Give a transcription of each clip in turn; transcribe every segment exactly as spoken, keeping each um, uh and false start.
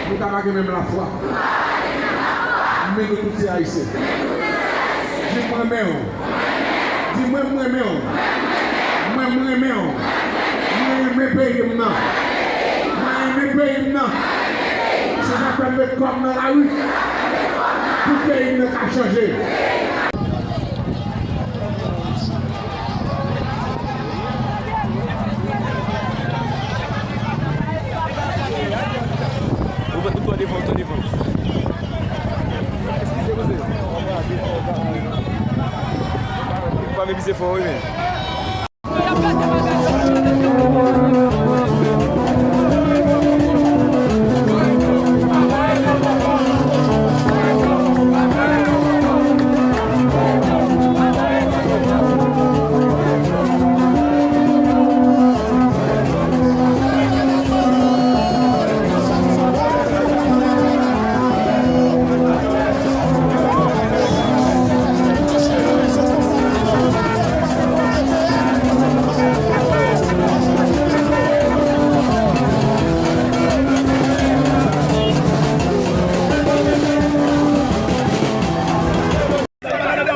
Nou ka pa gen menm lafwa. Men nou tout se Ayisyen. Di, "Mwen renmen w." Di, "Mwen, m renmen w." Mwen, m renmen w. Mwen renmen peyi m nan. Mwen renmen peyi m nan. Se sa k fè m met kò m nan lari pou peyi m nan ka chanje. Ou pa, ou pa devan, ou pa devan. Eskize, kouzen. Ou pa vin pise fò, wi, men.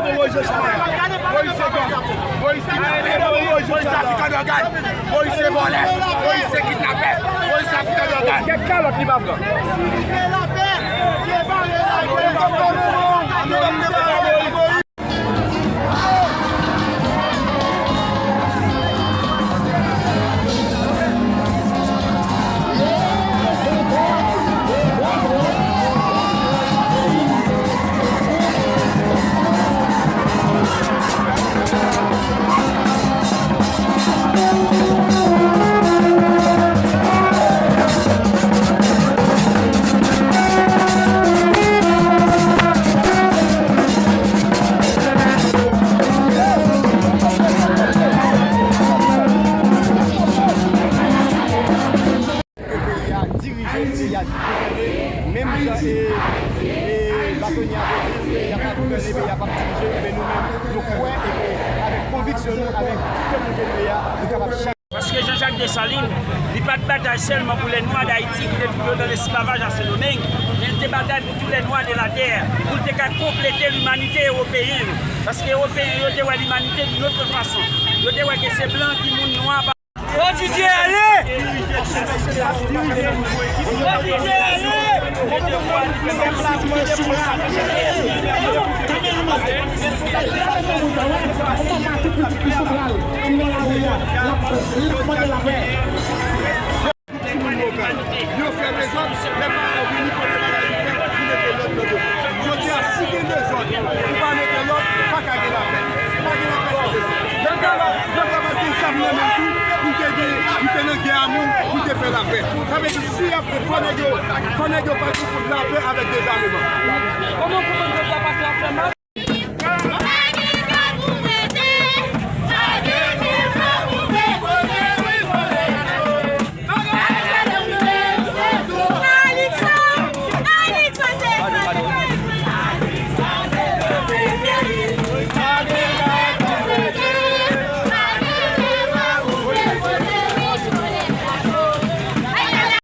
Moyiz se gang. Moyiz se gang. Moyiz se gang. Moyiz se gang. Moyiz se vòlè. Moyiz se kidnapè. Moyiz se trafikan dògàn. Kèk kalòt li pa pran. Ke peyi a dirije, peyi a gouvène, menm jan e, e batonye a te di l, peyi a pa gouvène, peyi a p ap dirije, men nou menm, nou kwè e ke avèk konviksyon nou, avèk tout pèp nou vle ye a, nou kapab chak. Paske Jean-Jacques Dessalines, li pa t batay sèlman pou lè nwa d Ayiti ki te twouve yo nan lesklavaj a Sendomeng, men li te batay pou tout lè nwa de la tè, pou l te ka konplete limanite ewopeyen yo. Paske ewopeyen yo te wè limanite d'une autre façon. Yo te wè ke se blan ki moun, nwa pa. Odidye ale! Odidye ale! Yo fè dezòd, lè paran yo vini, premye bagay yo fè, yo mete lòd nan do. Jodi a, si gen dezòd, ou pa mete lòd, pa ka gen lapè. Pa gen lapè nan peyi. Lè travay, lè travay gen zam nan men l tou, pou te gen, pou te nan gè a moun, pou te fè lapè. Sa vle di, si y ap fè, fò nèg yo, fò nèg yo pa konfonn lapè avèk dezameman. Kòman w konprann jodi a pase ap fè mal?